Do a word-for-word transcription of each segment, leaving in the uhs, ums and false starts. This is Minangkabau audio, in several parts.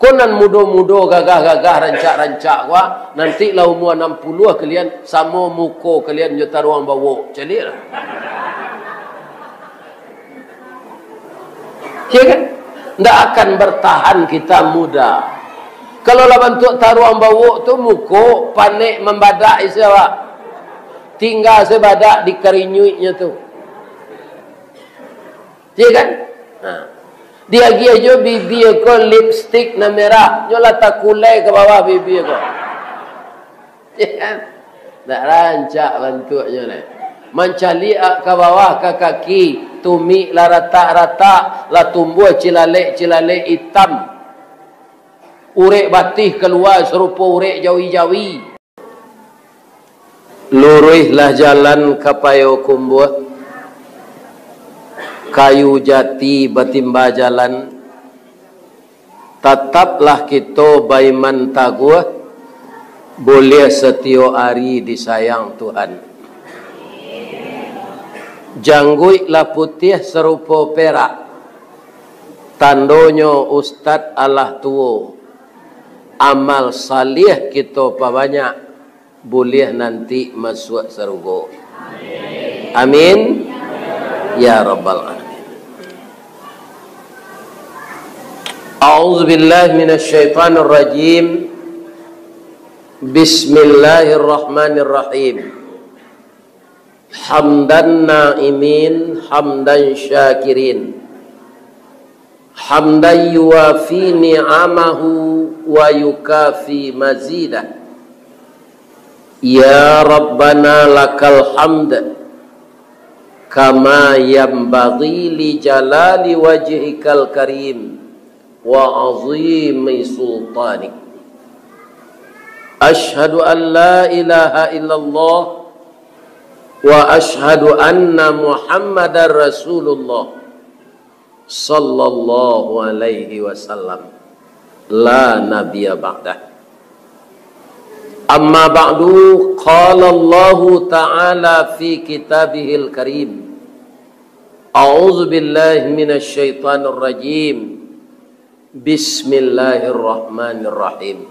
Ko nan mudo-mudo, gagah-gagah, rancak-rancak ko, ah, nanti lah umua anam puluah kalian, samo muko kalian jo taruang bawok. Caliaklah. Ya kan? Ndak akan bertahan kita muda. Kalau lah bantuak taruang bawok tu, muko panek mambadak isi awak. Tingga se badak di karinyuiknyo tu. Ya kan? Ha. Diagiah jo bibia ko lipstik nan merah, nyo lah takulai ka bawah bibia ko. Ya kan? Ndak rancak bantuaknyo lai. Mancaliak ka bawah ka kaki, tumik lah ratak-ratak, lah tumbuah cilalek-cilalek itam. Urek batih kalua sarupo urek jawi-jawi. Luruihlah jalan ka Payokumbuah, kayu jati batimba jalan. Tataplah kito baiman taguah, buliah satiok ari disayang Tuhan. Jangguik lah putiah sarupo perak, tandonyo ustad alah tuo. Amal saliah kito pabanyak, buliah nanti masuak sarugo. Amin. Ya Rabbal Alamin. A'udzu billahi minasyaitonir rajim. Bismillahirrahmanirrahim. Hamdan na'imin, hamdan syakirin. Hamdan yuwafi ni'amahu wa yukafi mazidah. Ya Rabbana lakal hamd, kama yanbaghi li jalali wajhikal karim wa azimi sultanik. Asyhadu an la ilaha illallah wa asyhadu anna Muhammadar Rasulullah sallallahu alaihi wasallam, la nabiyya ba'dah. Amma ba'du, qala Allahu ta'ala fi kitabihil karim. A'udzu billahi minasy syaithanir rajim. Bismillahirrahmanirrahim.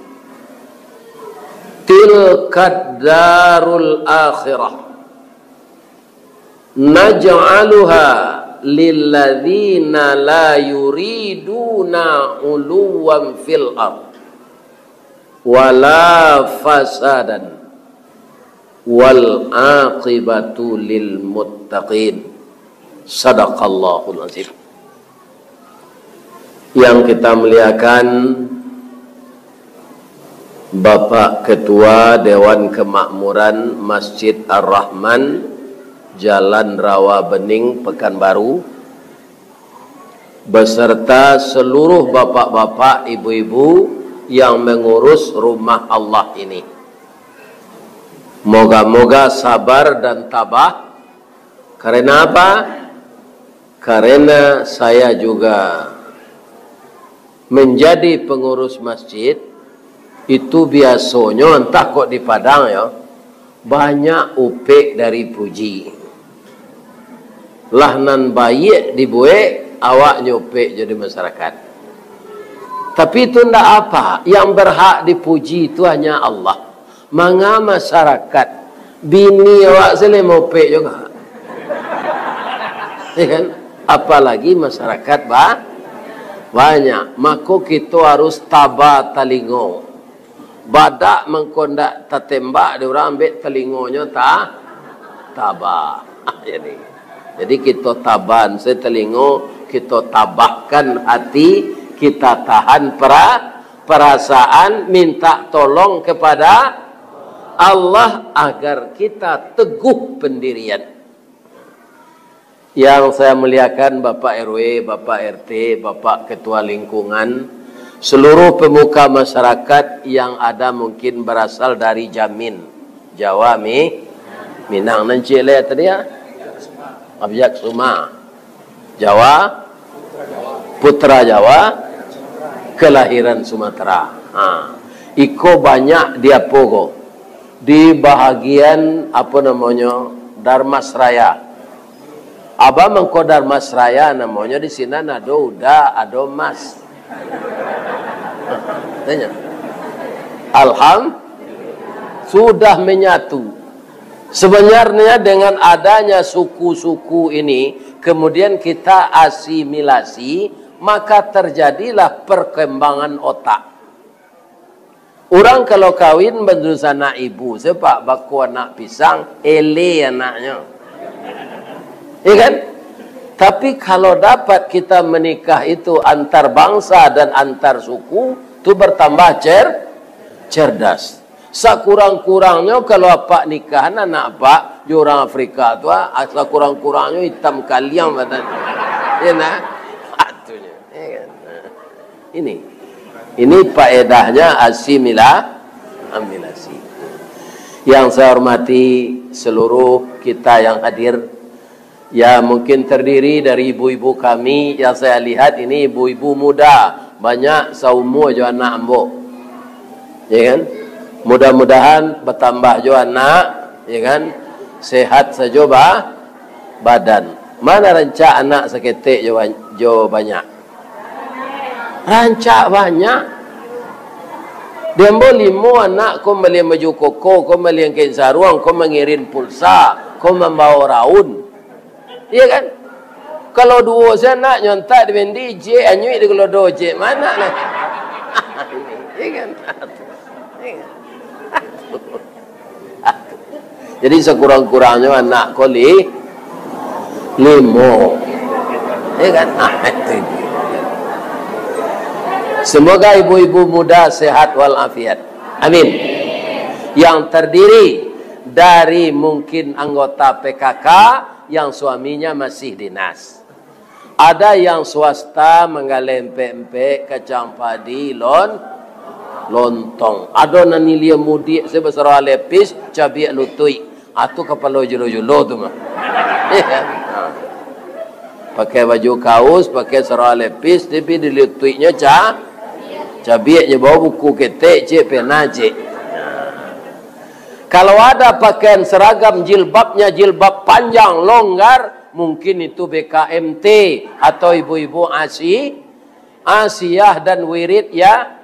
Tilkad darul akhirah naj'aluha lilladzina la yuriduna uluwan fil ard wala fasadan wal aqibatu lil muttaqin. Sadaqallahul azim. Yang kita muliakan Bapak Ketua Dewan Kemakmuran Masjid Ar-Rahman, Jalan Rawa Bening, Pekanbaru, beserta seluruh bapak-bapak, ibu-ibu yang mengurus rumah Allah ini. Moga-moga sabar dan tabah. Karena apa? Karena saya juga menjadi pengurus masjid, itu biasonyo, antah kok di Padang yo, banyak upek dari puji. Lah nan baiak dibuek, awak nyo upek jo di masyarakat. Tapi itu ndak apa, yang berhak dipuji itu hanya Allah. Manga masyarakat, bini awak se lah maupek juo. Ya kan? Apalagi masyarakat ba-, banyak. Mako kito harus taba talingo. Badak mangko ndak tatembak dek urang, ambek talingonyo ta-, taba. Jadi, jadi kito taban se talingo, kito tabahkan hati, kita tahan pera-, perasaan, minta tolong kepada Allah agar kita teguh pendirian. Yang saya muliakan Bapak R W, Bapak R T, Bapak Ketua Lingkungan, seluruh pemuka masyarakat yang ada mungkin berasal dari Jamin, Jawa Mi-, Minang nan ciek lai tadi ya. Abjad Suma. Jawa, Putra Jawa, kelahiran Sumatera. Ha. Iko banyak di apo ko? Di bahagian, apo namonyo, Darmasraya. Abah mangko Darmasraya namonyo, di sinan ado uda, ado mas. Tanya. Alham, sudah menyatu. Sebenarnya dengan adanya suku-suku ini, kemudian kita asimilasi, maka terjadilah perkembangan otak. Urang kalau kawin badunsanak ibu, sepak bako anak pisang, ele anaknyo. Ya kan? Tapi kalau dapat kita menikah itu antar bangsa dan antar suku, tu bertambah cer-, cerdas. Sakurang-kurangnyo kalau apak nikahan anak apak jo urang Afrika tu, ah, sakurang-kurangnyo itam kaliang badan. Ya nah? Atunyo. Ya kan? Nah. Ini. Ini faedahnya asimila-, asimilasi. Yang saya hormati seluruh kita yang hadir, ya, mungkin terdiri dari ibu-ibu kami yang saya lihat ini ibu-ibu muda, banyak saumur jo anak ambo. Ya kan? Mudah-mudahan bertambah jo anak, ya kan? Sehat sajo ba-, badan. Mana rancak anak saketek jo ban-, jo banyak? Rancak banyak. Di ambo limo anak, ko mambali baju koko, ko mambali kain saruang, ko mangirin pulsa, ko mambao raun. Iya kan? Kalau duo se anak nyontak di bendi, jek anyuik di kelodo, jek mana lah. Iya kan? Iya kan? Jadi sakurang-kurangnyo anak ko li-, limo. Ya kan? Nah, itu dia. Semoga ibu-ibu muda sehat walafiat. Amin. Yang terdiri dari mungkin anggota P K K yang suaminya masih dinas. Ada yang swasta manggaleh empek-empek, kacang padi, lon-, lontong. Ado nan ilia mudiak se basarah lepis, cabiak lutuik. Ah, tu kapalo julo-julo tu mah. Iya kan? Ha. Pakai baju kaus, pakai sarah lepis, tapi di lutuiknyo ca-, cabiak, nyo bao buku ketek, cek, pena, cek. Kalau ada pakaian seragam, jilbabnya jilbab panjang, longgar, mungkin itu B K M T atau ibu-ibu asi-, asiah dan wirid, ya.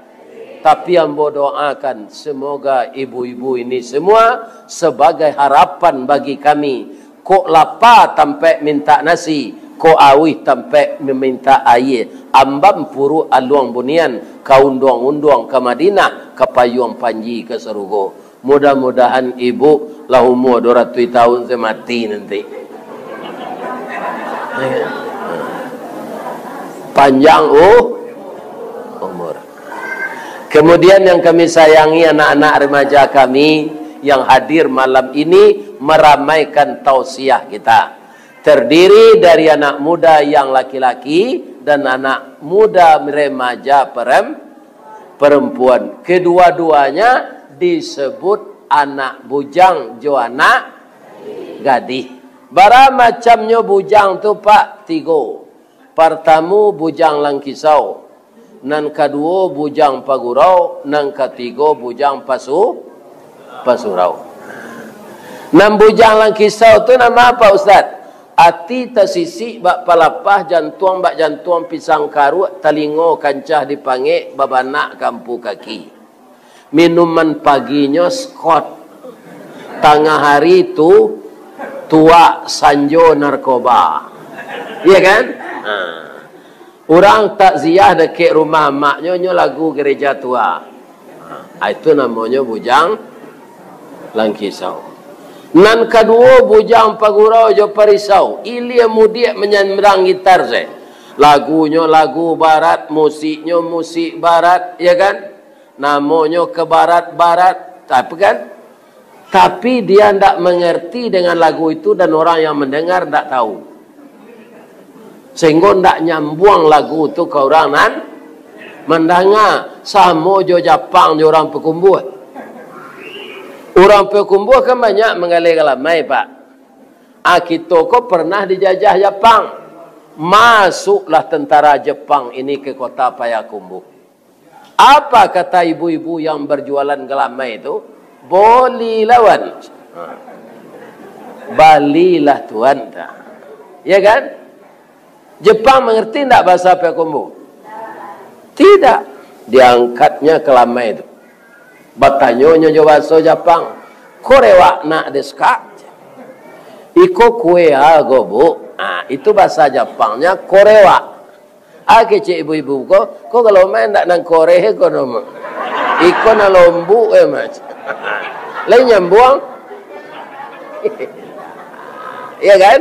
Tapi ambo doakan, semoga ibu-ibu ini semua sebagai harapan bagi kami. Kok lapa tampek mintak nasi, kok auih tampek mamintak aia. Amban puruak aluang bunian, ka unduang-unduang ka Madinah, ka payuang panji ka sarugo. Mudah-mudahan ibu lah umur dua ratus tahun, se mati nanti. Panjang u-, umur. Kemudian yang kami sayangi, anak-anak remaja kami yang hadir malam ini meramaikan tausiah kita. Terdiri dari anak muda yang laki-laki dan anak muda remaja perem-, perempuan. Kedua-duanya disebut anak bujang jo anak gadih. Bara macamnyo bujang tu, Pak? Tigo. Partamu bujang langkisau, nan kaduo bujang pagurau, nan katigo bujang pasu-, pasurau. Nan bujang langkisau tu nama apa, Ustaz? Ati tasisik bak palapah, jantuang bak jantuang pisang karuak, talingo kancah dipangek, babanak kampu kaki. Minuman paginyo Scott. Tangah hari tu, tuak, sanjo, narkoba. Iya kan? Ha. Urang takziah dakek rumah maknyo, nyo lagu gereja tua. Ha, itu namonyo bujang langkisau. Nan kaduo, bujang pagurau jo parisau. Ilia mudiak manyambrang gitar se. Lagunyo lagu barat, musiknyo musik barat, ya kan? Namonyo ke barat-barat, tapi kan? Tapi dia ndak mengerti dengan lagu itu dan orang yang mendengar ndak tahu. Sehingga ndak nyambuang lagu tu ka urang nan mandanga. Samo jo Japang jo urang Payakumbuh. Urang Payakumbuh kan banyak manggaleh galamai, Pak. Ah, kito ko pernah dijajah Japang. Masuklah tentara Jepang ini ke kota Payakumbuh. Apa kata ibu-ibu yang berjualan galamai tu? "Boli lawan." Ha. "Balilah tuan," ta. Ya kan? Jepang mengerti ndak bahasa Payakumbuh? Tidak. Diangkatnya kalamai tu. Batanyonyo jo bahaso Japang, "Kore wa na desu ka?" "Iko kue ago, Bu." Ah, itu bahasa Japangnyo kore wa. Ah, kecek ibu-ibu ko, "Ko kalau main ndak nan kore ko no, Mak? Iko nan lombuak, eh, Mak." Lai nyambuang? Iya kan?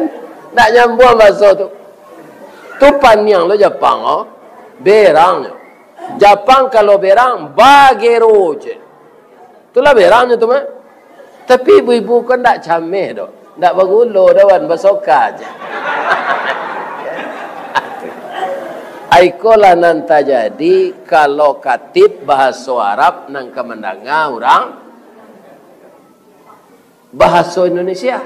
Ndak nyambuang bahaso tu. Tu paniang lo Japang, oh. Berangnyo. Japang kalau berang, bagero je. Itulah berangnyo tu, mah. Tapi ibu-ibu ko ndak cameh doh. Ndak bagulo doh, wan, basoka je. Ikolah nan tajadi kalau katib bahaso Arab nan ka mandanga urang bahaso Indonesia.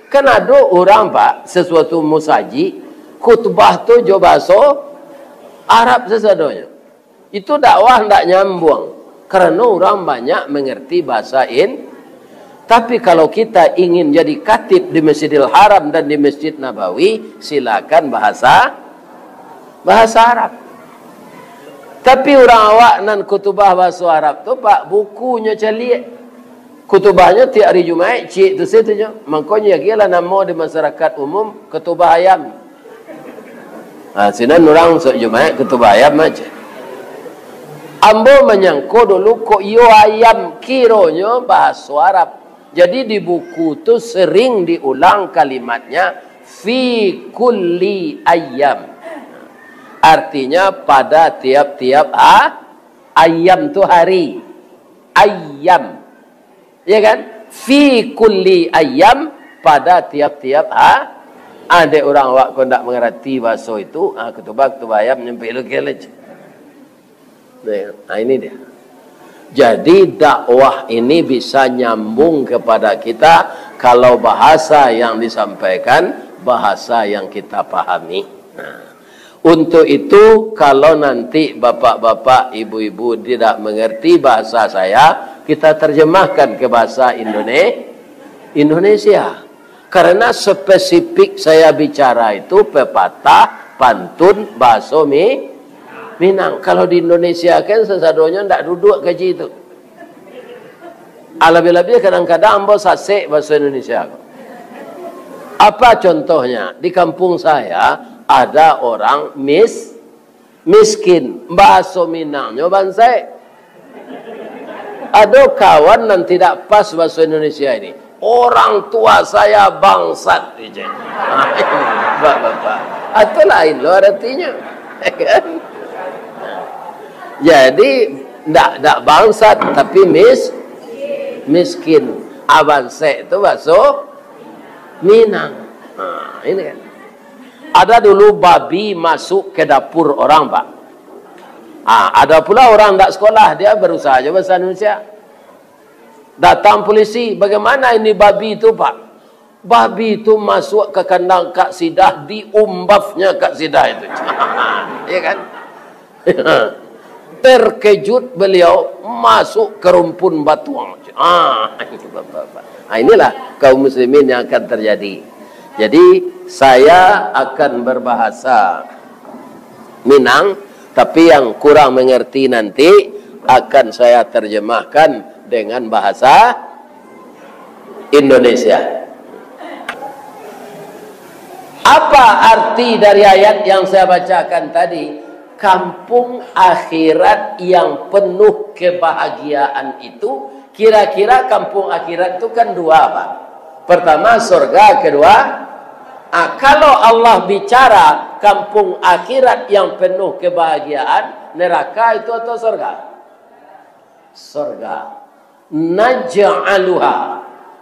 Kan ado urang, Pak, sasuatu musajik, khutbah tu jo bahaso Arab sasadonyo. Itu dakwah ndak nyambuang, karano urang banyak mangarti bahasa In-, tapi kalau kita ingin jadi khatib di Masjidil Haram dan di Masjid Nabawi, silakan bahasa, bahasa Arab. Tapi urang awak nan khutbah bahaso Arab tu, Pak, bukunyo caliak. Khutubahnyo tiap ari Jumaik, ciek tu sajo nyo. Mangkonyo agiahlah namo di masyarakat umum, khutubahyam. Ha, sinan urang sok Jumaik khutubahyam aja. Ambo manyangko dulu kok iyo ayam, kironyo bahaso Arab. Jadi di buku tu sering diulang kalimatnya, "Fi kulli ayyam." Artinya pada tiap-tiap ha-, ayam tu hari. Ayyam. Ya kan? Fi kulli ayyam, pada tiap-tiap ha-, ah, dek urang awak ko ndak mangarati bahaso itu, ah, khutubahyam nyampai lo kele je. Nah, ah, ini dia. Jadi dakwah ini bisa nyambung kepada kita kalau bahasa yang disampaikan, bahasa yang kita pahami. Nah. Untuk itu, kalau nanti bapak-bapak, ibu-ibu tidak mengerti bahasa saya, kita terjemahkan ke bahasa Indone-, Indonesia. Karena spesifik saya bicara itu pepatah, pantun, bahaso Mi-, Minang. Kalau di Indonesia kan sasadonyo ndak duduk kaji itu. Alabiah-labiah kadang-kadang ambo sasek bahaso Indonesia ko. Apa contohnya? Di kampung saya ada orang mis-, miskin. Bahaso Minangnyo bansaik. Ado kawan nan tidak pas bahaso Indonesia ini. "Orang tua saya bangsat," ijai. Bapak-bapak. Atau lain lo artinya. Kan? Jadi, ndak, ndak bangsat, tapi mis-, miskin. Abansek tu bahaso Minang. Nah, ini kan. Ada dulu babi masuk ke dapur orang, Pak. Ah, ada pula orang ndak sekolah, dia berusaha aja bahasa Indonesia. Datang polisi, "Bagaimana ini babi itu, Pak?" Babi itu masuk ke kandang Kak Sidah, diumbapnya Kak Sidah itu. Ya kan? Terkejut beliau, masuk ke rumpun batuang. Ah, itu Bapak-bapak. Ah, inilah kaum muslimin yang akan terjadi. Jadi, saya akan berbahasa Minang, tapi yang kurang mengerti nanti akan saya terjemahkan dengan bahasa Indonesia. Apa arti dari ayat yang saya bacakan tadi? Kampung akhirat yang penuh kebahagiaan itu, kira-kira kampung akhirat itu kan dua, Pak. Pertama surga, kedua, ah, kalau Allah bicara kampung akhirat yang penuh kebahagiaan, neraka itu atau surga? Sorga. Naj'aluha,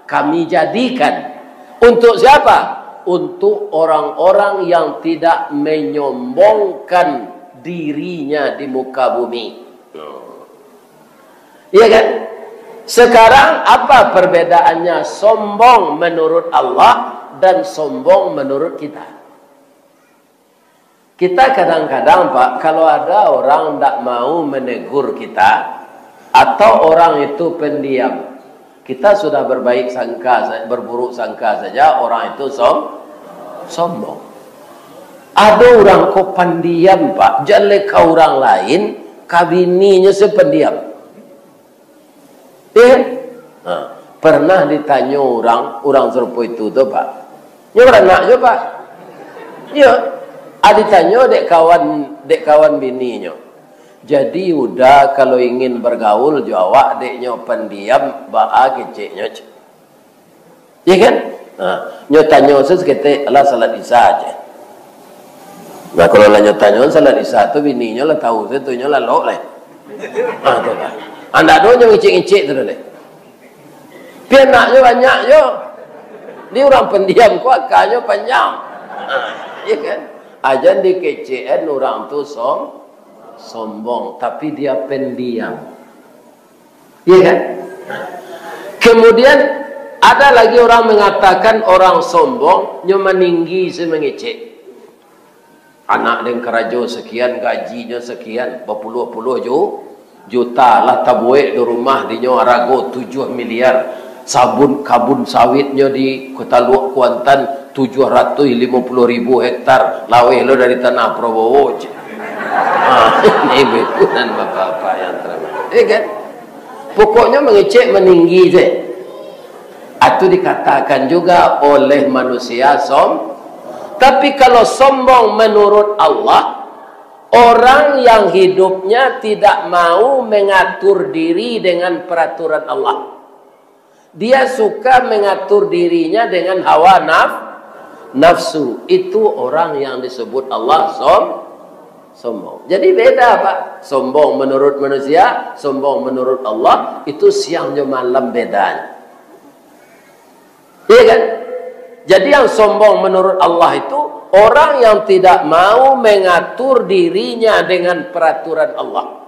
Kami jadikan. Untuk siapa? Untuk orang-orang yang tidak menyombongkan dirinya di muka bumi. Iya kan? Sekarang apa perbedaannya sombong menurut Allah dan sombong menurut kita? Kita kadang-kadang, Pak, kalau ada orang ndak mau menegur kita, atau orang itu pendiam, kita sudah berbaik sangka sa-, berburuk sangka saja, orang itu som-, sombong. Ada orang ko pendiam, Pak, jaleh ka orang lain, Ka bininyo se pendiam. Iya kan? Ha, pernah ditanyo urang, urang sarupo itu tu, Pak. Nyo baranak juo, Pak. Iyo. Ah, ditanyo dek kawan, dek kawan bininyo. Jadi, Uda kalau ingin bergaul jo awak, dek nyo pendiam, baa keceknyo, cek. Iya kan? Ha, nyo tanyo se saketek, "Alah, salat Isya aja." Nah, kalau lah nyo tanyo salat Isya tu, bininyo lah tahu se tu, nyo lalok lai. Ha, tu kan. Andak do nyo ngicek-ngicek tu doh lai. Pi anaknyo banyak jo. Di urang pendiam ko akanyo panjang. Ha, iya kan? Ajan dikecekan urang tu som-, sombong, tapi dia pendiam. Iya kan? Kemudian, ada lagi orang mengatakan orang sombong, nyo maninggi se mangecek. Anak den karajo sekian, gajinyo sekian, bapuluah-puluah ju-, juta, lah tabuek do rumah dinyo arago tujuah miliar, sabun, kabun sawitnyo di Kota Luak Kuantan tujuah ratuih limo puluah ribu hektar, laweh lo dari tanah Prabowo, cek. Ha, ini ibu-ibu dan bapak-bapak yang terhormat. Iya kan? Pokoknyo mangecek maninggi se. Itu dikatakan juga oleh manusia som-, tapi kalau sombong menurut Allah, orang yang hidupnya tidak mau mengatur diri dengan peraturan Allah. Dia suka mengatur dirinya dengan hawa naf-, nafsu. Itu orang yang disebut Allah som-, sombong. Jadi beda, Pak. Sombong menurut manusia, sombong menurut Allah, itu siang jo malam bedanya. Iya kan? Jadi yang sombong menurut Allah itu orang yang tidak mau mengatur dirinya dengan peraturan Allah.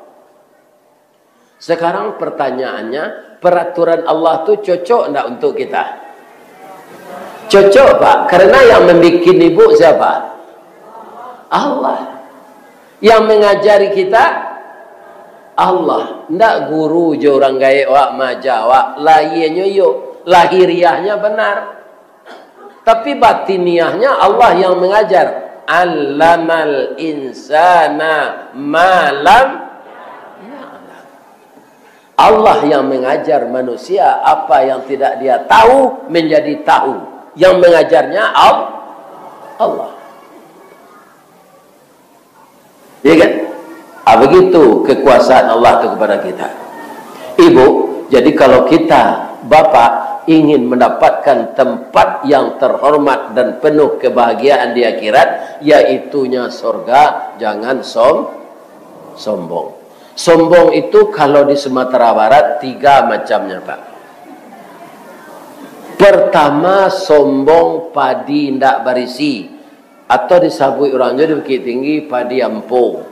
Sekarang pertanyaannya, peraturan Allah tu cocok ndak untuk kita? Cocok, Pak. Karena yang membikin ibu siapa? Allah. Yang mengajari kita, Allah. Ndak guru jo urang gaek wak maaja wak, lahianyo iyo, lahiriahnya benar. Tapi batiniahnya Allah yang mengajar. Allamal insana ma lam ya'lam. Allah yang mengajar manusia apa yang tidak dia tahu menjadi tahu. Yang mengajarnya Al-, Allah. Ya kan? Ah, begitu kekuasaan Allah tu kepada kita. Ibu, jadi kalau kita, bapak, ingin mendapatkan tempat yang terhormat dan penuh kebahagiaan di akhirat, yaitunya sorga, jangan som-, sombong. Sombong itu kalau di Sumatera Barat tiga macamnya, Pak. Pertama, sombong padi ndak barisi. Atau disabuik urang jo di Bukittinggi, padi ampo.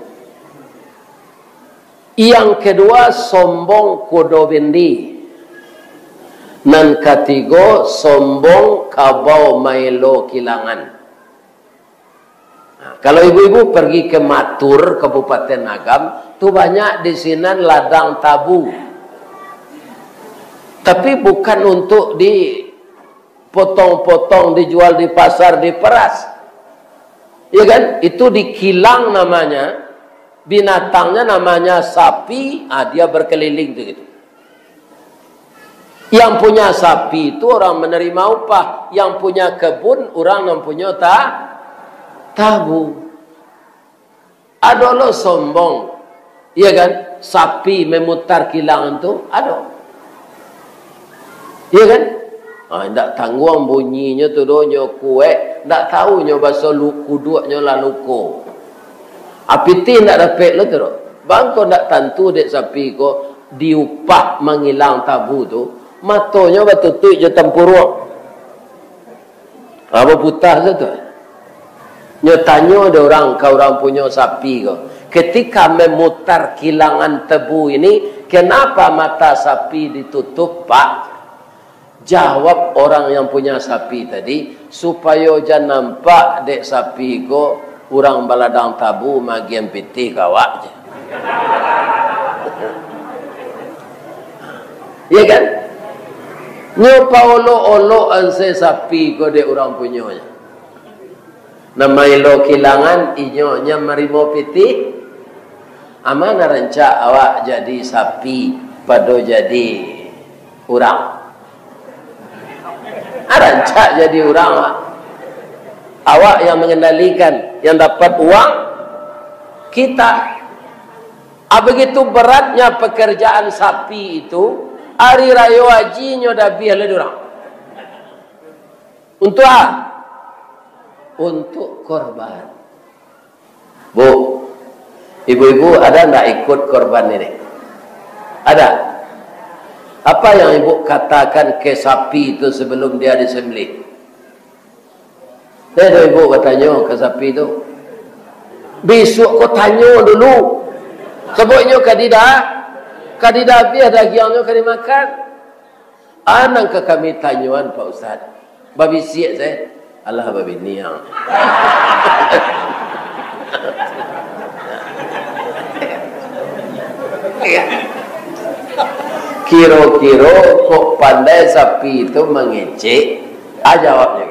Yang kedua, sombong kudo bendi. Nan katigo, sombong kabau maelo kilangan. Nah, kalau ibu-ibu pergi ke Matur, Kabupaten Agam, tu banyak di sinan ladang tabu. Tapi bukan untuk di potong-potong dijual di pasar, diperas. Ya kan? Itu dikilang namanya, binatangnya namanya sapi, ah, dia berkeliling tu gitu. Yang punya sapi itu orang menerima upah, yang punya kebun orang yang punya ta-, tabu. Ado lo sombong, iya kan? Sapi memutar kilangan tu, ado. Iya kan? Ah, indak tangguang bunyinyo tu doh, nyo kuek, indak tahu nyo baso lu-, kuduaknyo lah luko. Ah, pitih indak dapek lo tu doh. Bangko indak tantu dek sapi ko diupah mangilang tabu tu, matonyo batutuik jo tampuruak. Ha, baputa se tu. Nyo tanyo dek urang ka urang punyo sapi ko, ketika memutar kilangan tebu ini, kenapa mata sapi ditutup, Pak? Jawab orang yang punya sapi tadi, supayo jan nampak dek sapi ko, urang baladang tabu magian pitih ka awak je. Ya kan? Nyo paolok-olok ansai sapi ko dek urang punyonyo. Nan maelo kilangan, inyo nyo marimo pitih. Aman rancak awak jadi sapi pado jadi urang. Ah, rancak jadi urang, Pak. Awak yang mengendalikan, yang dapat uang, kita. Ah, begitu beratnya pekerjaan sapi itu, hari rayo haji nyo dabiah lah urang. Untuk apa? Untuk korban. Bu, ibu-ibu, ada ndak ikut korban ini? Ada? Apa yang ibu katakan ke sapi itu sebelum dia disembelih? Dah tu ibu batanyo ka sapi tu. Bisuak ko tanyo dulu. Sabab inyo ka dida-, ka didabiah dagiangnyo ka dimakan. Ah, nan ka kami tanyoan, Pak Ustaz. Babisiak sae. Alah, babiniang. Kiro-kiro kok pandai sapi tu mangecek? Ah, jawabnyo.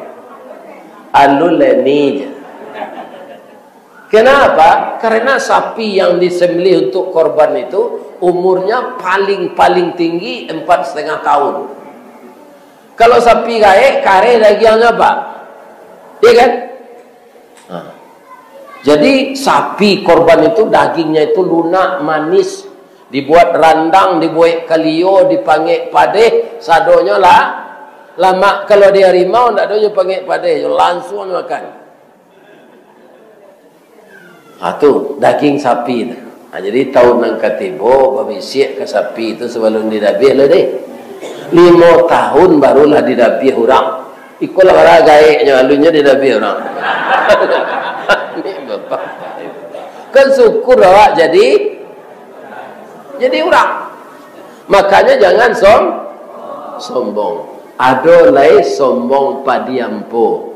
Alun leni je. Kenapa? Karena sapi yang disembelih untuk korban itu umurnya paling-paling tinggi empat setengah tahun. Kalau sapi gaek, kareh dagiangnyo, Pak. Iya kan? Nah. Jadi, sapi korban itu dagingnya itu lunak, manis, dibuat randang, dibuek kalio, dipangek padeh, sadonyo lah lamak. Kalau di harimau, ndak ado nyo pangek padeh, langsung makan. Ha, tu, daging sapi tu. Ha, jadi, tahun nan katibo, babisiak ka sapi tu sabalun didabiah lah deh. Limo tahun barulah didabiah urang. Iko lah bara gaeknyo, alunnyo didabiah urang. Kan syukur awak jadi, jadi urang. Makanya jangan som-, sombong. Ado lai sombong padi ampo.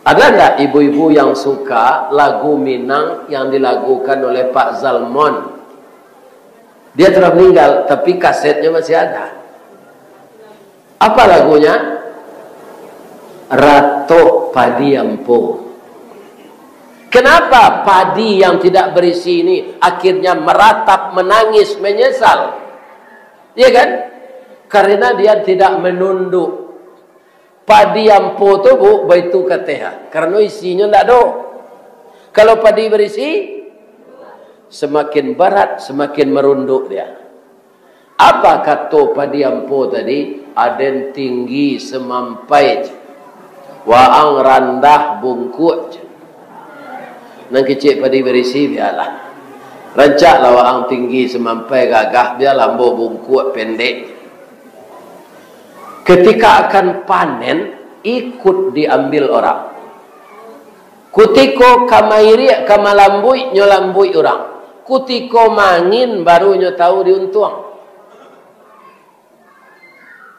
Ada ndak ibu-ibu yang suka lagu Minang yang dilagukan oleh Pak Zalmon? Dia telah meninggal, tapi kasetnya masih ada. Apa lagunya? Ratok Padi Ampo. Kenapa padi yang tidak berisi ini akhirnya meratap, menangis, menyesal? Iya kan? Karena dia tidak menunduk. Padi ampo tu, Bu, baitu kateh, ha, karano isinyo ndak ado. Kalau padi barisi, samakin barat, samakin marunduk dia. Apa kato padi ampo tadi? Aden tinggi samampai je, waang randah bungkuak je. Nan kecek padi barisi, bialah. Rancaklah waang tinggi samampai gagah, bialah ambo bungkuak pendek. Ketika akan panen, ikut diambil orang. Kutiko ka mairiak, ka malambuik, nyo lambuik urang. Kutiko mangin, baru nyo tahu diuntuang.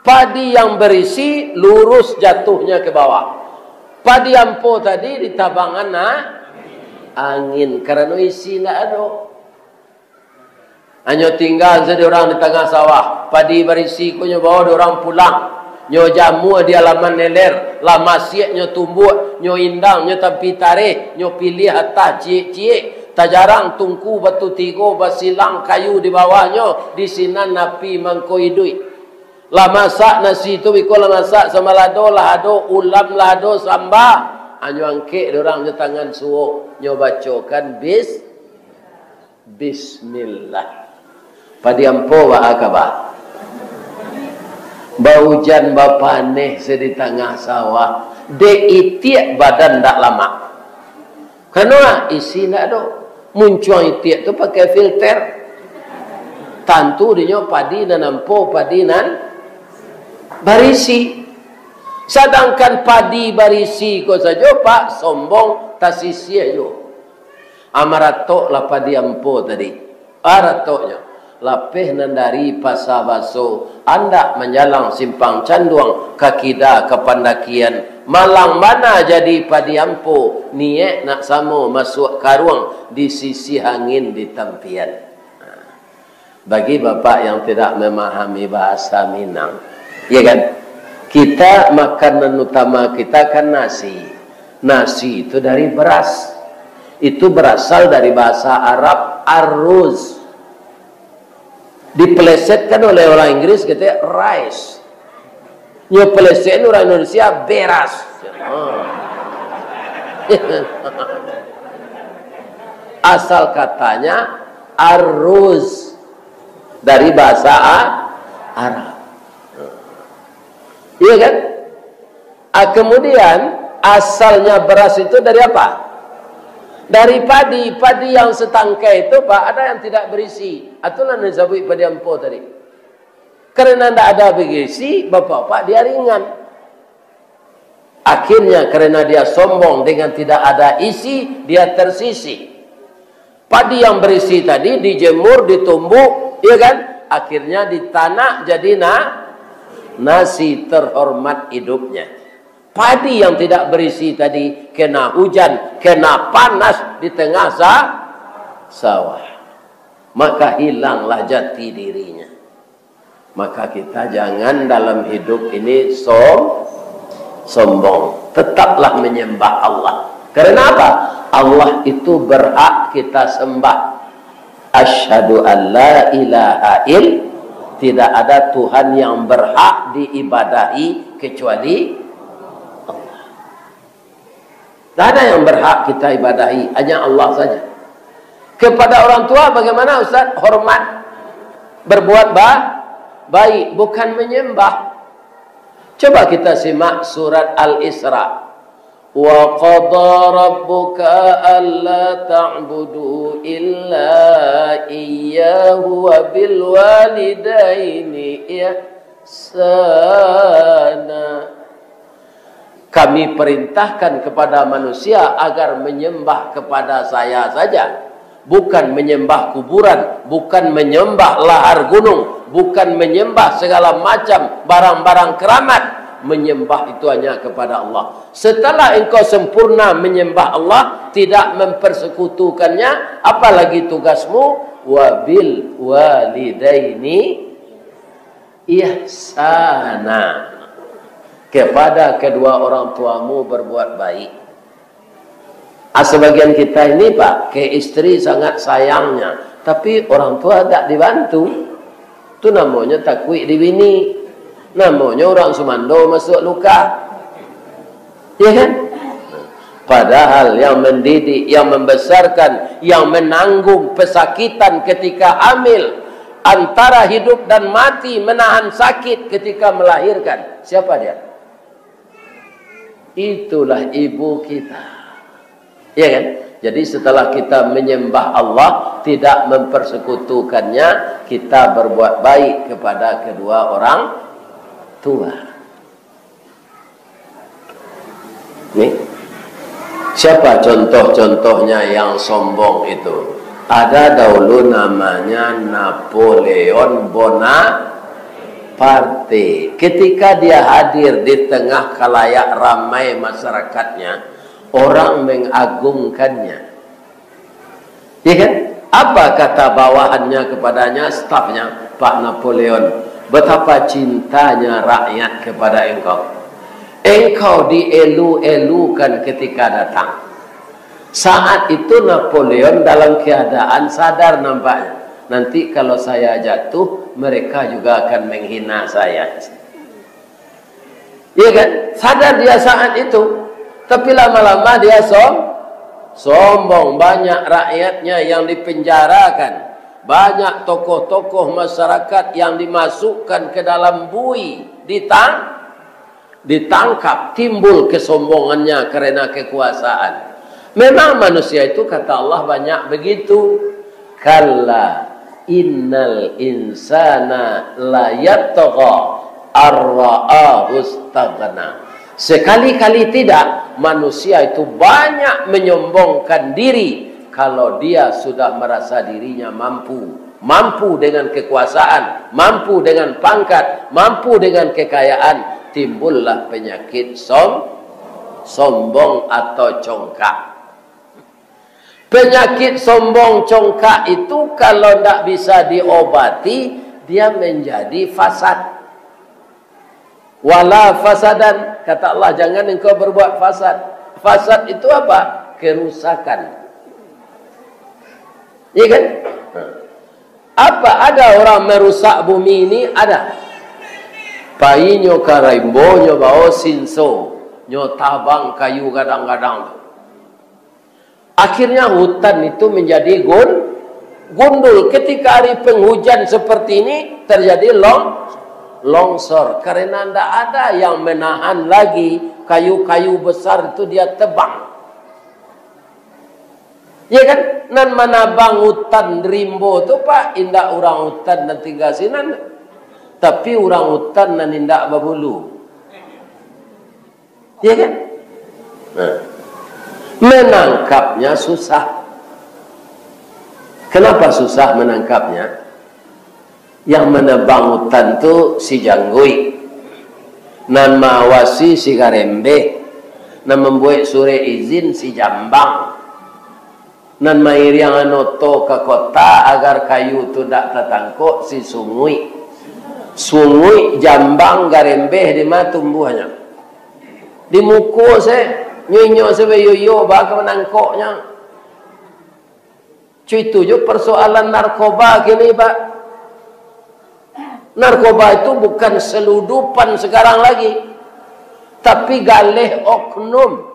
Padi yang berisi lurus jatuhnya ke bawah. Padi ampo tadi ditabangan na-, angin, karano isi ndak ado. Hanyo tingga sajo dek urang di tangah sawah. Padi barisi ko nyo bawa dek urang pulang. Nyo jamua di alaman leler. Lah masiak nyo tumbuak, nyo indang, nyo tampi tareh, nyo piliah atah ciek-ciek. Tajarang tungku batu tigo, basilang kayu di bawahnyo, di sinan api mangko iduik. Lah masak nasi tu, biko lah masak samalado, lah ado ulam, lah ado samba. Hanyo angkek dek urang nyo tangan suok, nyo bacokan bis-, Bismillah. Padi ampo, baa kaba? Baujan bapaneh se di tangah sawah, dek itiak badan ndak lamak. Karano isi ndak ado. Muncuang itiak tu pakai filter. Tantu dinyo padi nan ampo, padi nan barisi. Sadangkan padi barisi ko sajo, Pak, sombong, tasisiah juo. Ah, maratoklah padi ampo tadi. Ah, ratoknyo. Lapeh nan dari Pasa Baso, andak manjalang Simpang Canduang, ka kida ka Pandakian. Malang bana jadi padi ampo, niaik nak samo masuak karuang, disisiah angin di tampian. Bagi bapak yang tidak memahami bahasa Minang, ya kan? Kita, makanan utama kita kan nasi. Nasi itu dari beras. Itu berasal dari bahasa Arab Arroz. Dipelesetkan oleh orang Inggris, katanya rice. Nyo pelesetkan orang Indonesia, beras. Asal katanya arroz dari bahasa A-, Arab. Iya kan? Ah, kemudian, asalnya beras itu dari apa? Dari padi. Padi yang setangkai itu, Pak, ada yang tidak berisi. Itulah yang disebut padi ampo tadi. Karena ndak ada berisi, bapak-bapak dia ringan. Akhirnya, karena dia sombong dengan tidak ada isi, dia tersisih. Padi yang berisi tadi dijemur, ditumbuk, ya kan? Akhirnya ditanak jadi na-, nasi, terhormat hidupnya. Padi yang tidak berisi tadi kena hujan, kena panas di tengah sa-, sawah. Maka hilanglah jati dirinya. Maka kita jangan dalam hidup ini som-, sombong. Tetaplah menyembah Allah. Karena apa? Allah itu berhak kita sembah. Asyhadu an la ilaha ill-, tidak ada Tuhan yang berhak diibadahi kecuali Allah. Tidak ada yang berhak kita ibadahi, hanya Allah saja. Kepada orang tua bagaimana, Ustaz? Hormat, berbuat ba-, baik, bukan menyembah. Coba kita simak surat Al-Isra. "Wa qada rabbuka alla ta'budu illa iyyahu wa bil walidaini ihsana." Kami perintahkan kepada manusia agar menyembah kepada Saya saja, bukan menyembah kuburan, bukan menyembah lahar gunung, bukan menyembah segala macam barang-barang keramat. Menyembah itu hanya kepada Allah. Setelah engkau sempurna menyembah Allah, tidak mempersekutukannya, apalagi tugasmu? "Wa bil walidaini ihsana." Kepada kedua orang tuamu berbuat baik. Ah, sebagian kita ini, Pak, ke istri sangat sayangnya, tapi orang tua tak dibantu. Tu namonyo takuik di bini. Namonyo urang sumando masuak lukah. Ya kan? Padahal yang mendidik, yang membesarkan, yang menanggung pesakitan ketika hamil, antara hidup dan mati, menahan sakit ketika melahirkan, siapa dia? Itulah ibu kita. Ya kan? Jadi, setelah kita menyembah Allah, tidak mempersekutukannya, kita berbuat baik kepada kedua orang tua. Nih, siapa contoh-contohnya yang sombong itu? Ada dahulu namanya Napoleon Bonaparte. Ketika dia hadir di tengah khalayak ramai masyarakatnya, orang mengagungkannya. Ya kan? Apa kata bawahannya kepadanya, stafnya, "Pak Napoleon, betapa cintanya rakyat kepada engkau. Engkau dielu-elukan ketika datang." Saat itu Napoleon dalam keadaan sadar nampaknya. "Nanti kalau saya jatuh, mereka juga akan menghina saya." Iya kan? Sadar dia saat itu. Tapi lama-lama dia som-, sombong. Banyak rakyatnya yang dipenjarakan. Banyak tokoh-tokoh masyarakat yang dimasukkan ke dalam bui, ditang-, ditangkap. Timbul kesombongannya karena kekuasaan. Memang manusia itu, kata Allah, banyak begitu. "Kalla innal insana layatgha arra'ahustaghna." Sekali-kali tidak, manusia itu banyak menyombongkan diri kalau dia sudah merasa dirinya mampu. Mampu dengan kekuasaan, mampu dengan pangkat, mampu dengan kekayaan, timbullah penyakit som-, sombong atau congkak. Penyakit sombong congkak itu kalau ndak bisa diobati, dia menjadi fasad. "Wala fasadan," kata Allah, "jangan engkau berbuat fasad." Fasad itu apa? Kerusakan. Iya kan? Apa ada orang merusak bumi ini? Ada. Painyo ka rimbo, nyo bao sinso, nyo tabang kayu gadang-gadang tu. Akhirnya hutan itu menjadi gun-, gundul. Ketika hari penghujan seperti ini, terjadi long-, longsor. Karena ndak ada yang menahan lagi, kayu-kayu besar itu dia tebang. Ya kan? Nan manabang hutan rimbo tu, Pak, indak urang hutan nan tingga sinan, tapi urang hutan nan indak babulu. Ya kan? Nah, menangkapnya susah. Kenapa susah menangkapnya? Yang menebang hutan tu si Jangguik, nan maawasi si Garembeh, nan mambuek surek izin si Jambang, nan mairiang oto ka kota agar kayu tu dak tatangkok si Sunguik. Sunguik, Jambang, Garembeh di ma tumbuahnyo? Di muko se, nyo inyo se bayoyo ba ka manangkoknyo. Cuitu jo persoalan narkoba kini, Pak. Narkoba itu bukan seludupan sekarang lagi, tapi galeh oknum.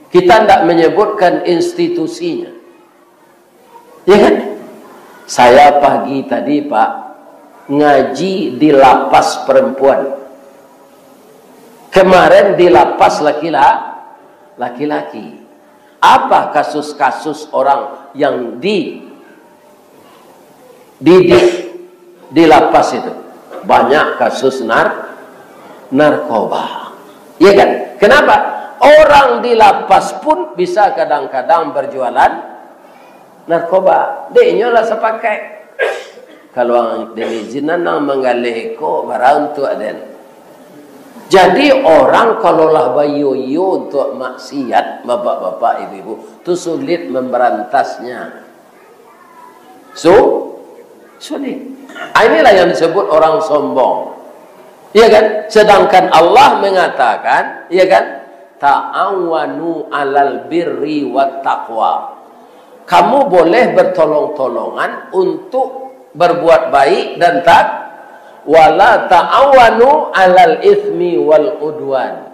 Kita ndak menyebutkan institusinya. Ya kan? Saya pagi tadi, Pak, ngaji di lapas perempuan. Kemarin di lapas lakila-, laki-laki. Apa kasus-kasus orang yang di-, didik di lapas itu? Banyak kasus nar-, narkoba. Ya kan? Kenapa? Orang di lapas pun bisa kadang-kadang berjualan narkoba. Dek inyo lah sapakaik. Kalau ang-, den izinan ang manggaleh iko, bara untuak den. Jadi, orang kalau lah bayoyo untuak maksiat, bapak-bapak, ibu-ibu, tu sulit memberantasnya. Su-, sulit. Ah, inilah yang disebut orang sombong. Iya kan? Sedangkan Allah mengatakan, iya kan? "Ta'awanu 'alal birri wat taqwa." Kamu boleh bertolong-tolongan untuk berbuat baik dan tak, "Wala ta'awanu 'alal ismi wal udwan."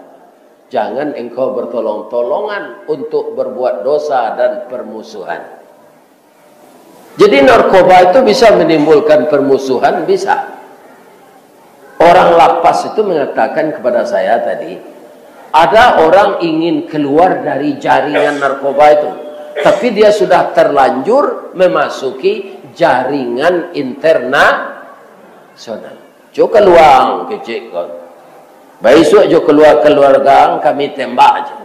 Jangan engkau bertolong-tolongan untuk berbuat dosa dan permusuhan. Jadi, narkoba itu bisa menimbulkan permusuhan, bisa. Orang lapas itu mengatakan kepada saya tadi, ada orang ingin keluar dari jaringan narkoba itu, tapi dia sudah terlanjur memasuki jaringan internasional. Jo kalua ang kecek ko. Baisuak jo kalua kaluarga ang, kami tembak aja.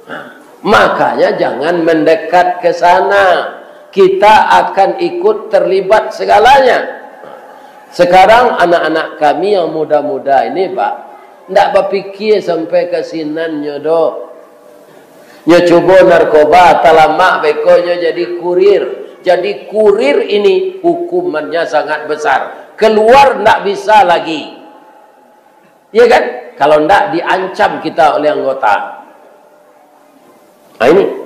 Nah, makanya jangan mendekat ke sana. Kita akan ikut terlibat segalanya. Sekarang anak-anak kami yang muda-muda ini, Pak, ndak bapikia sampai ka sinannyo doh. Nyo cubo narkoba, talamak beko nyo jadi kurir. Jadi kurir ini hukumannya sangat besar. Keluar ndak bisa lagi. Iya kan? Kalau ndak, diancam kita oleh anggota. Nah, ini.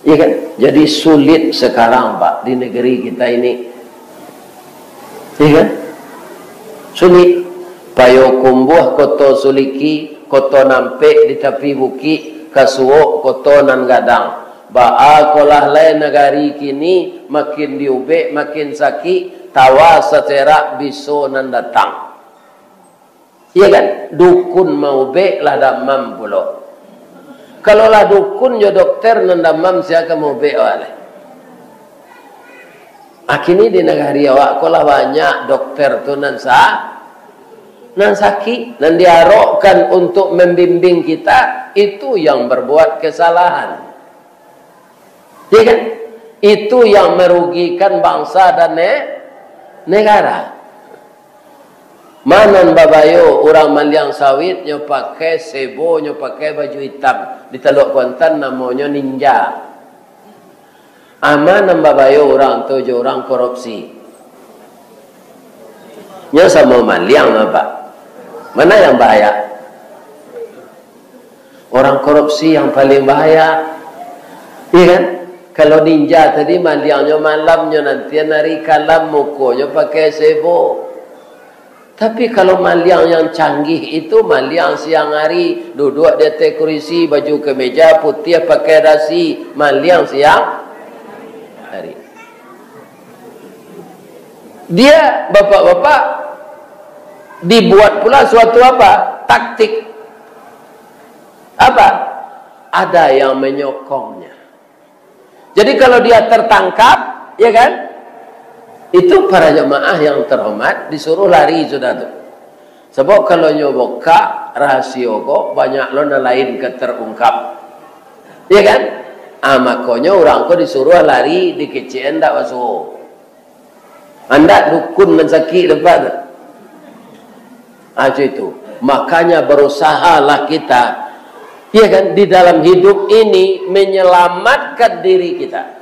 Iya kan? Jadi sulit sekarang, Pak, di negeri kita ini. Iya kan? Sulit. Payokumbuah, Koto Suliki, Koto Nampek di tapi bukik, Kasuok, Koto Nan Gadang. Baa ko lah lai nagari kini, makin diubek, makin sakik, tawa sacerak biso nan datang. Iya kan? Dukun maubek lah damam pulo. Kalau lah dukun jo dokter nan damam, sia ka maubek awak lai? Ah, kini di nagari awak ko lah banyak dokter tu nan sa-, nan sakik, nan diarokkan untuk membimbing kita, itu yang berbuat kesalahan. Ya kan? Itu yang merugikan bangsa dan ne-, negara. Ma nan babayo urang maliang sawit, nyo pakai sebo, nyo pakai baju itam, di Taluak Kuantan namonyo ninja. Ah, ma nan babayo urang tu jo urang korupsi. Nyo samo maliang, Pak. Mana yang bahaya? Orang korupsi yang paling bahaya. Iya kan? Kalau ninja tadi maliangnyo malamnyo, nantian hari kalam, mukonyo pakai sebo. Tapi kalau maliang yang canggih itu, maliang siang hari, duduk di atas kurisi, baju kemeja putih, pakai dasi, maliang siang hari. Dia, bapak-bapak, dibuat pula suatu apa? Taktik. Apa? Ada yang menyokongnya. Jadi kalau dia tertangkap, ya kan? Itu para jemaah yang terhormat disuruh lari sudah tu. Sebab kalau nyo bukak rahasio ko, banyak lo nan lain ka terungkap. Ya kan? Ah, makonyo urang ko disuruh lari, dikecek ndak basuo. Andak dukun nan sakik dapat tu. Ah, macam itu. Makanya berusahalah kita, ya kan, di dalam hidup ini menyelamatkan diri kita.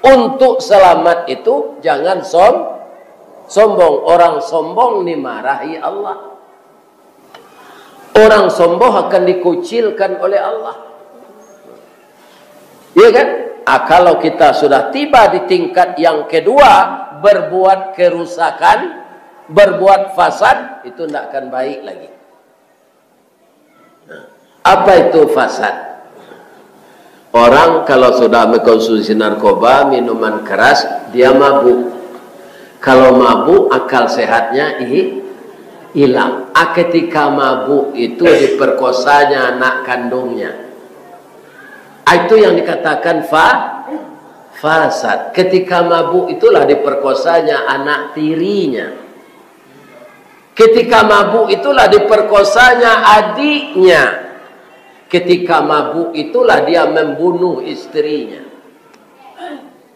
Untuk selamat itu jangan som-, sombong. Orang sombong dimarahi Allah. Orang sombong akan dikucilkan oleh Allah. Iya kan? Ah, kalau kita sudah tiba di tingkat yang kedua, berbuat kerusakan, berbuat fasad, itu ndak akan baik lagi. Nah, apa itu fasad? Orang kalau sudah mengkonsumsi narkoba, minuman keras, dia mabuk. Kalau mabuk, akal sehatnya hi-, hilang. Ah, ketika mabuk itu diperkosanya anak kandungnya. Ah, itu yang dikatakan fa-, fasad. Ketika mabuk itulah diperkosanya anak tirinya. Ketika mabuk itulah diperkosanya adiknya. Ketika mabuk itulah dia membunuh istrinya.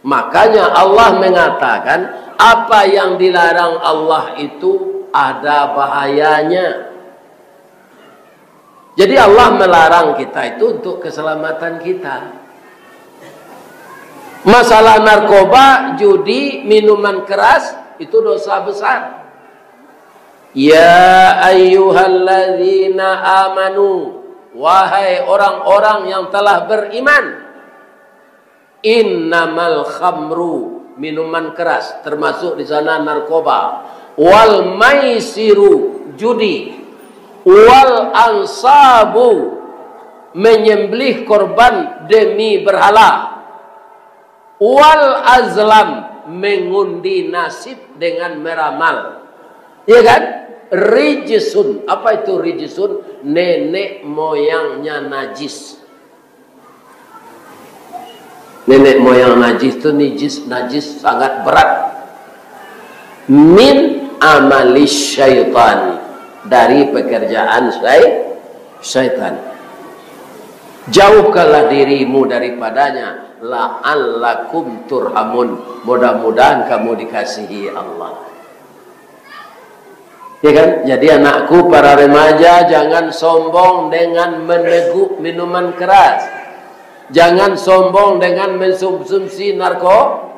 Makanya Allah mengatakan, apa yang dilarang Allah itu ada bahayanya. Jadi Allah melarang kita itu untuk keselamatan kita. Masalah narkoba, judi, minuman keras, itu dosa besar. Ya ayyuhalladzina amanu, wahai orang-orang yang telah beriman, innamal khamru, minuman keras, termasuk di sana narkoba, wal maisiru, judi, wal ansabu, menyembelih korban demi berhala, wal azlam, mengundi nasib dengan meramal. Ya kan? Rijsun. Apa itu rijsun? Nenek moyangnya najis. Nenek moyang najis tu najis, najis sangat berat. Min amali syaitan, dari pekerjaan syai-, syaitan. Jauhkanlah dirimu daripadanya, la'allakum turhamun. Mudah-mudahan kamu dikasihi Allah. Ya kan? Jadi anakku, para remaja, jangan sombong dengan meneguk minuman keras. Jangan sombong dengan mensumsumsi narko-,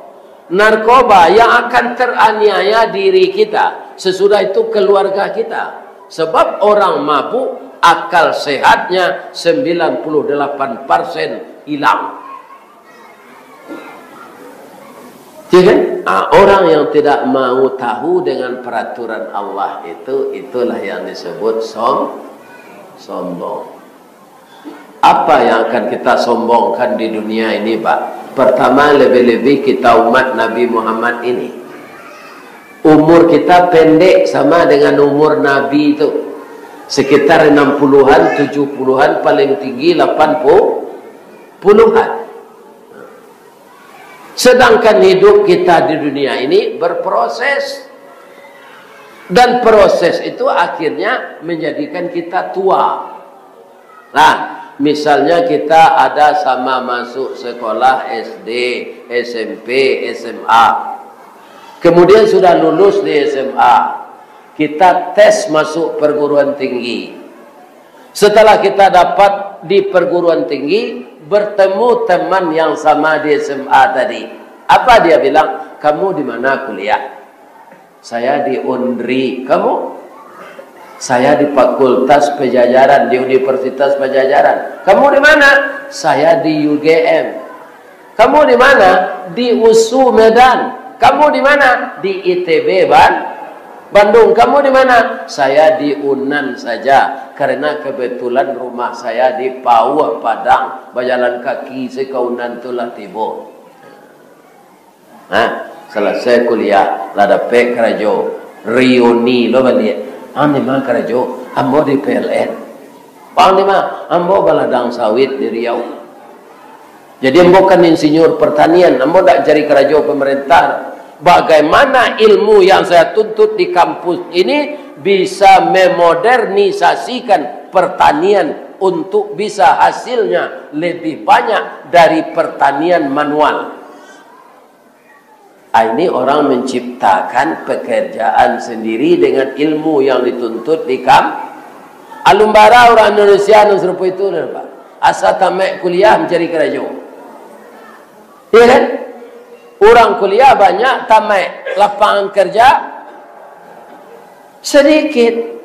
narkoba yang akan teraniaya diri kita. Sesudah itu keluarga kita. Sebab orang mabuk, akal sehatnya sembilan puluh delapan persen hilang. Ya kan? Ah, orang yang tidak mau tahu dengan peraturan Allah itu, itulah yang disebut som-, sombong. Apa yang akan kita sombongkan di dunia ini, Pak? Pertama, lebih-lebih kita umat Nabi Muhammad ini. Umur kita pendek sama dengan umur Nabi itu. Sekitar enam puluhan, tujuh puluhan, paling tinggi delapan puluhan. Sedangkan hidup kita di dunia ini berproses. Dan proses itu akhirnya menjadikan kita tua. Nah, misalnya kita ada sama masuk sekolah S D, S M P, S M A. Kemudian sudah lulus di S M A, kita tes masuk perguruan tinggi. Setelah kita dapat di perguruan tinggi, bertemu teman yang sama di S M A tadi. Apa dia bilang? "Kamu di mana kuliah?" "Saya di Unri." "Kamu?" "Saya di Fakultas Pajajaran, di Universitas Pajajaran." "Kamu di mana?" "Saya di U G M." Kamu di mana? Di USU Medan. Kamu di mana? Di ITB Ban-, Bandung. Kamu di mana? Saya di Unan saja, karena kebetulan rumah saya di Pauh Padang. Bajalan kaki se ka Unan tu lah tibo. Nah, salasai kuliah, lah dapek karajo. Riuni lo baliak. "Ang di ma karajo?" "Ambo di P L N." "Ang di ma?" "Ambo baladang sawit di Riau." Jadi, ambo kan insinyur pertanian, ambo ndak cari karajo pemerintah. Bagaimana ilmu yang saya tuntut di kampus ini bisa memodernisasikan pertanian untuk bisa hasilnya lebih banyak dari pertanian manual? Ah, ini orang menciptakan pekerjaan sendiri dengan ilmu yang dituntut di kam-, alun bara urang Indonesia nan sarupo itu, Pak. Asa tamaik kuliah mancari karajo. Iya kan? Urang kuliah banyak, tamaik lapangan kerja sedikit.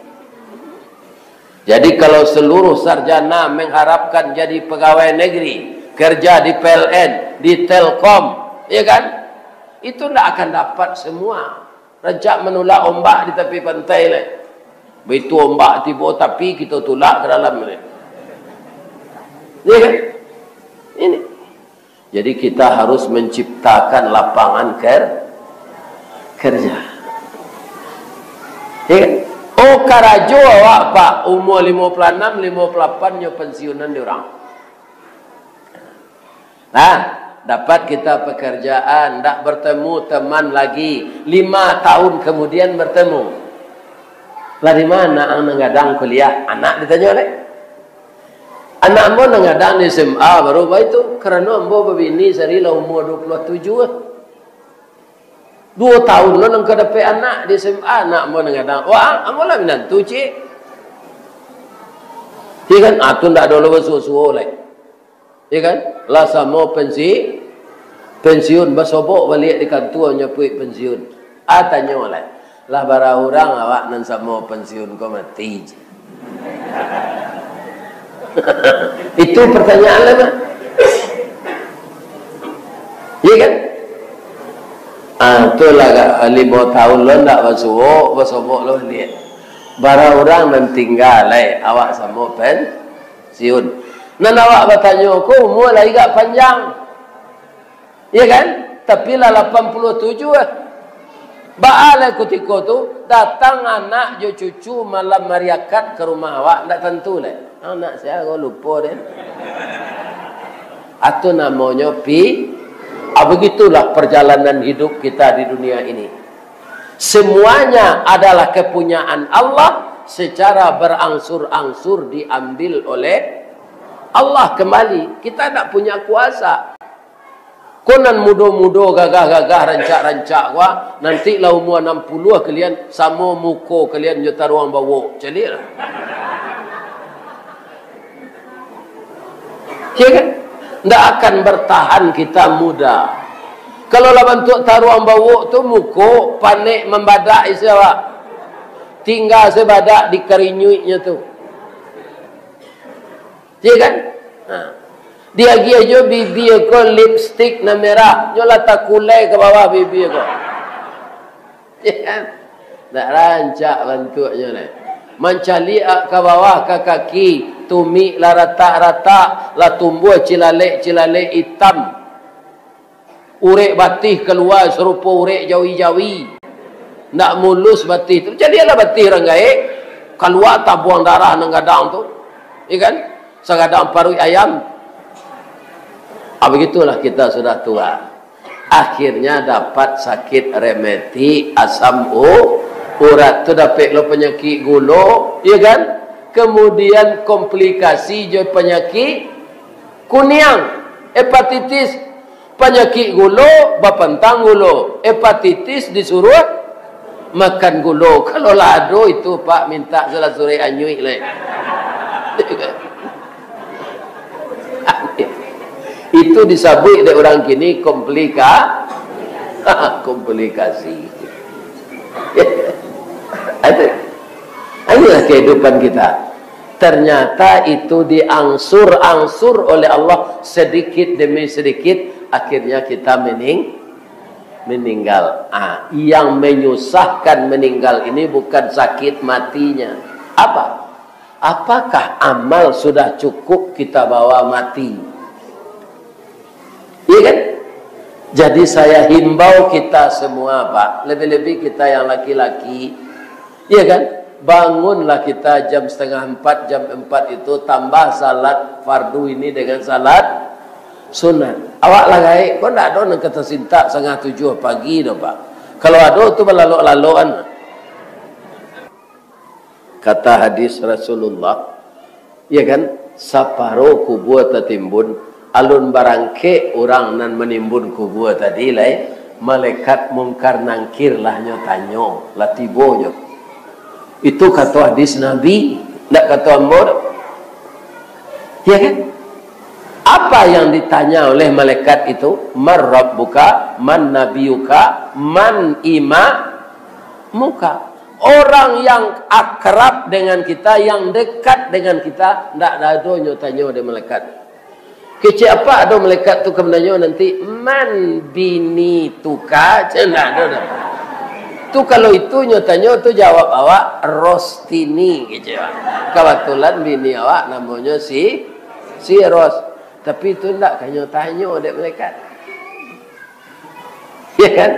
Jadi, kalau seluruh sarjana mengharapkan jadi pegawai negeri, kerja di P L N, di Telkom, ya kan? Itu ndak akan dapat semua. Rancak manulak ombak di tapi pantai lai. Baitu ombak tibo tapi, kito tulak ka dalam lai. Ya kan? Ini. Jadi, kita harus menciptakan lapangan ker-, kerja. Ya kan? Oh, karajo awak, Pak, umur limo puluh anam, limo puluh lapan nyo pensiunan di urang. Nah, dapat kita pekerjaan, ndak bertemu teman lagi. Lima tahun kemudian bertemu. "Lah di ma anak ang nan gadang kuliah?" Anak ditanyo lai. "Anak ambo nan gadang di S M A baru baitu, karano ambo babini sari lah umur dua puluh tujuh ah. Duo tahun lo nan ka dapek anak di S M A, anak ambo nan gadang. Wah, ambo lah minantu, cik." Ya kan? Ah, tu ndak ado lo basuo-suo lai. Ya kan? Lah samo pensi-, pensiun, basobok baliak di kantua nyapuik pensiun. Ah, tanyo lai, "Lah bara urang awak nan samo pensiun ko mati?" Itu pertanyaan lah, Mak. Ya kan? Ah, tu lah, limo tahun lo ndak basuo, basobok lo baliak. Bara urang nan tingga lai, awak samo pen-, siun. Nan awak batanyo ko umua lai agak panjang. Iya kan? Tapi lah lapan puluah tujuh ah. Baa lai kutiko tu, datang anak jo cucu malam hari Akad ka rumah awak, ndak tantu lai. Anak sia ko lupo deh. Atu namonyo pi-, ah, begitulah perjalanan hidup kita di dunia ini. Semuanya adalah kepunyaan Allah, secara berangsur-angsur diambil oleh Allah kembali. Kita ndak punya kuasa. Ko nan mudo-mudo, gagah-gagah, rancak-rancak ko, ah, nanti lah umua anam puluah kalian, samo muko kalian jo taruang bawok. Caliaklah. Ya kan? Ndak akan bertahan kita muda. Kalau lah bantuak taruang bawok tu, muko panek mambadak isi awak. Tingga sabadak di karinyuiknyo tu. Ya kan? Ha. Diagiah jo bibia ko lipstik nan merah, nyo lah takulai ka bawah bibia ko. Ya kan? Ndak rancak bantuaknyo lai. Mancaliak ka bawah ka kaki, tumik lah ratak-ratak, lah tumbuah cilalek-cilalek itam. Urek batih kalua sarupo urek jawi-jawi. Ndak mulus batih tu. Caliaklah batih urang gaek, kalua tabuang darah nan gadang tu. Ya kan? Sagadang paruik ayam. Ah, begitulah kita sudah tua. Akhirnya dapat sakit rematik, asam u-, urat tu, dapek lo panyakik gulo, ya kan? Kemudian komplikasi jo panyakik kuniang, hepatitis, panyakik gulo, bapantang gulo, hepatitis disuruah makan gulo. Kalau lah ado itu, Pak, mintak salah surek anyuik lai. Itu disabuik dek urang kini komplika-, komplikasi. Itu. Inilah kehidupan kita. Ternyata itu diangsur-angsur oleh Allah sedikit demi sedikit Akhirnya kita mening-, meninggal. Ah, yang menyusahkan meninggal ini bukan sakit matinya. Apa? Apakah amal sudah cukup kita bawa mati? Iya kan? Jadi saya himbau kita semua, Pak, lebih-lebih kita yang laki-laki, iya kan? Bangunlah kita jam setengah empat, jam empat itu, tambah salat fardu ini dengan salat sunat. Awak lah gaek, kok ndak ado nan ka tasintak setengah tujuh pagi doh, Pak. Kalau ado tu balalok-lalokan. Kata hadis Rasulullah, ya kan, saparo kubua tatimbun, alun barangkek urang nan manimbun kubua tadi lai, malaikat Mungkar Nangkir lah nyo tanyo, lah tibo nyo. Itu kato hadis Nabi, ndak kato ambo doh. Ya kan? Apa yang ditanya oleh malaikat itu? "Man rabbuka, man nabiyuka, man imamuka?" Orang yang akrab dengan kita, yang dekat dengan kita, ndak ado nyo tanyo dek malaikat. Kecek apak ado malaikat tu ka mananyo nanti, "Man binituka?" Cen ndak ado doh. Tu kalau itu nyo tanyo tu, jawab awak, "Rostini," kecek awak. Kabatulan bini awak namonyo si, si Ros. Tapi tu ndak ka nyo tanyo dek malaikat. Ya kan?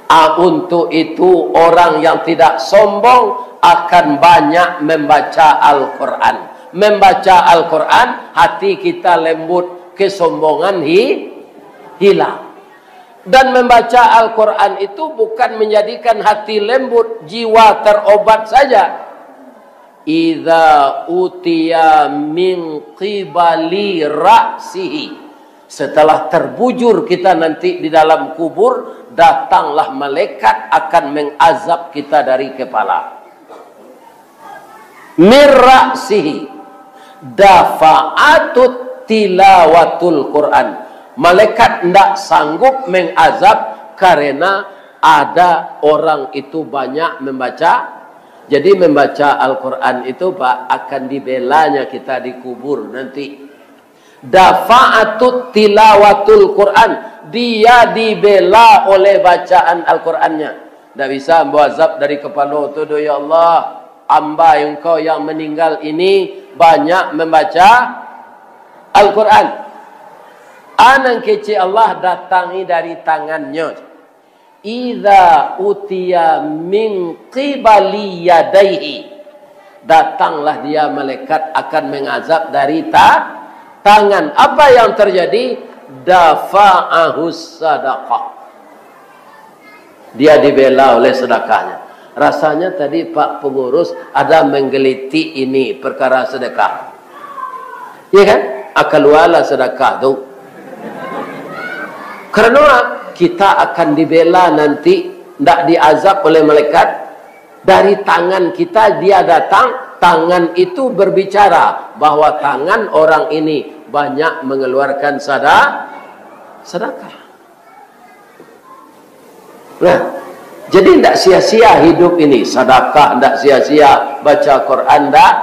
Ah, untuk itu, orang yang tidak sombong akan banyak membaca Al-Quran. Membaca Al-Quran, hati kita lembut, kesombongan hi-, hilang. Dan membaca Al-Quran itu bukan menjadikan hati lembut, jiwa terobat saja. "Idza utiya min qibali ra'sihi." Setelah terbujur kita nanti di dalam kubur, datanglah malaikat akan mengazab kita dari kepala. "Min ra'sihi dafa'atut tilawatul Quran." Malaikat ndak sanggup mengazab karena ada orang itu banyak membaca. Jadi, membaca Al-Quran itu, Pak, akan dibelanya kita di kubur nanti. Dafa'atut tilawatul Quran, dia dibela oleh bacaan Al-Qurannya. Ndak bisa ambo azab dari kapalo tu doh, ya Allah. Hamba Engkau yang meninggal ini banyak membaca Al-Quran. Anan kecek Allah datangi dari tangannyo. "Idza utiya min qibali yadaihi." Datanglah dia, malaikat, akan mengazab dari ta-, tangan. Apa yang terjadi? "Dafa'ahus sadaqah." Dia dibela oleh sedekahnya. Rasanya tadi Pak Pengurus ada menggelitik ini perkara sedekah. Ya kan? Ah, kalualah sedekah tu. Karena kita akan dibela nanti, ndak diazab oleh malaikat. Dari tangan kita dia datang, tangan itu berbicara bahwa tangan orang ini banyak mengeluarkan sada-, sedekah. Nah, jadi ndak sia-sia hidup ini, sadakah ndak sia-sia, baca Quran ndak,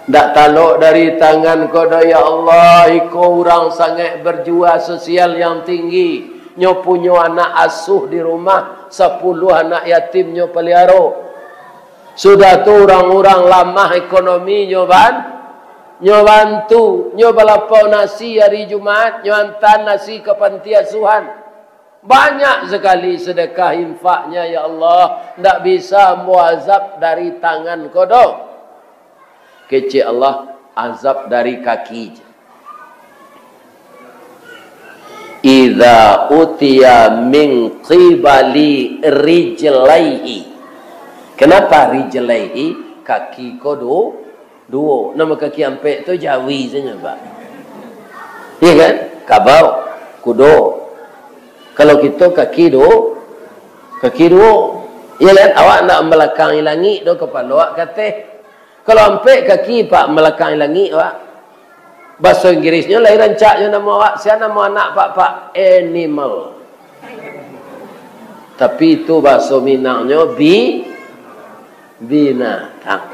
ndak talok dari tangan ko doh, ya Allah, iko urang sangaik berjiwa sosial yang tinggi, nyo punyo anak asuh di rumah, sapuluah anak yatim nyo paliaro. Sudah tu urang-urang lamah ekonomi nyo ban-, nyo bantu, nyo balapau nasi hari Jumaat, nyo antaan nasi ka panti asuhan. Banyak sakali sadakah infaknya, ya Allah, ndak bisa ambo azab dari tangan ko doh. Kecek Allah, azab dari kaki. Idza utiya min qibali rijlaihi. Kenapa rijlaihi? Kaki ko du-, duo. Namo kaki ampek tu jawi sajo, Pak. Iya kan? Kabau, kudo. Kalau kito kaki du-, kaki duo. Iya kan? Awak ndak mambalakangi langik doh, kapalo awak ka ateh. Kalau ampek kaki, Pak, mambalakangi langik, Pak. Baso Inggrisnyo lai rancaknyo namo awak. Sia namo anak, Pak, Pak? Animal. Tapi itu baso Minangnyo bi-, binatang.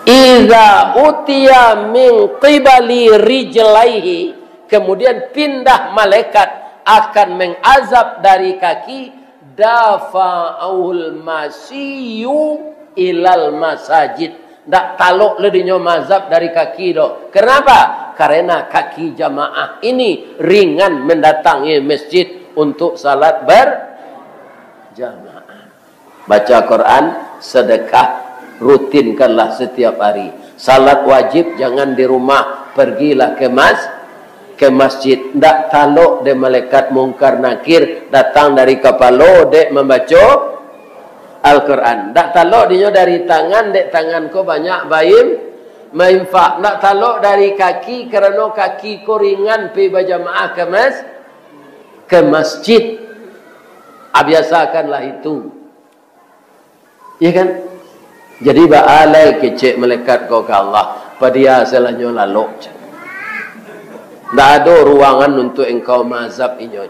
Idza utiya min qibali rijlaihi, Kemudian pindah malaikat akan mengazab dari kaki, dafa'ul masyiyu ilal masajid. Ndak talok lah dinyo mazab dari kaki doh. Kenapa? Karena kaki jamaah ini ringan mendatangi masjid untuk salat berjamaah. Baca Quran, sedekah, rutinkanlah setiap hari. Salat wajib jangan di rumah, pergilah ke mas-, ke masjid. Ndak talok dek malaikat Mungkar Nakir datang dari kapalo dek mambaco Al-Quran. Ndak talok dinyo dari tangan, dek tangan ko banyak baim-, mainfak. Ndak talok dari kaki, karano kaki ko ringan pi bajamaah ke mas-, ke masjid. Ah, biasakanlah itu. Iya kan? Jadi baalai kecek malaikat ko ka Allah, padia salahnyo lalok. Ndak ado ruangan untuk engkau maazab inyo.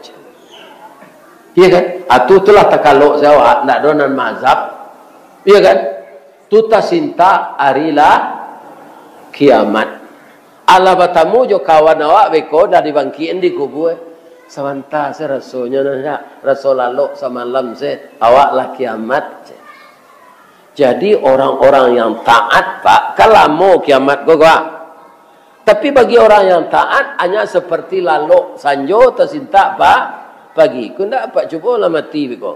Iya kan? Atu tu lah takalok sajo awak, ndak ado nan maazab. Iya kan? Tu tasintak ari lah kiamat. Alah batamu jo kawan awak beko, dah dibangkikan di kubua. Sabanta se rasonyo, nah, raso lalok samalam se, awak lah kiamat se. Jadi orang-orang yang taat, Pak, kan lamo kiamat ko, Pak. Tapi bagi orang yang taat, hanya seperti lalok sanjo tasintak, Pak, pagi. Ko ndak, Pak, cubolah mati beko.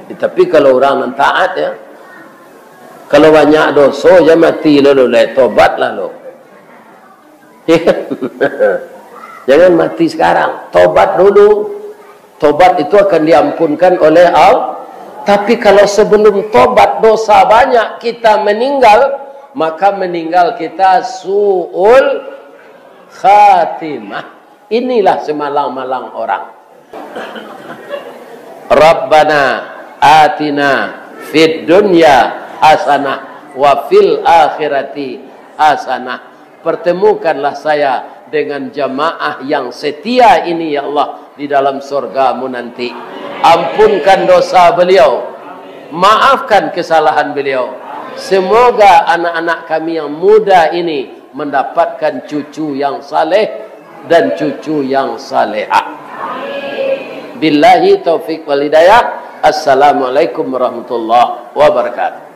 Ya, tapi kalau orang nan taat, ya, kalau banyak doso, jan mati dulu, lai tobatlah lo. Jangan mati sekarang, tobat dulu. Tobat itu akan diampunkan oleh Allah. Tapi kalau sebelum tobat dosa banyak, kita meninggal, maka meninggal kita su'ul khatimah. Inilah semalang-malang orang. Rabbana atina fid dunya hasanah wa fil akhirati hasanah. Pertemukanlah saya dengan jamaah yang setia ini, ya Allah, di dalam sorga-Mu nanti. Ampunkan dosa beliau, maafkan kesalahan beliau. Semoga anak-anak kami yang muda ini mendapatkan cucu yang saleh dan cucu yang salehah. Billahi taufik wal hidayah. Assalamualaikum warahmatullahi wabarakatuh.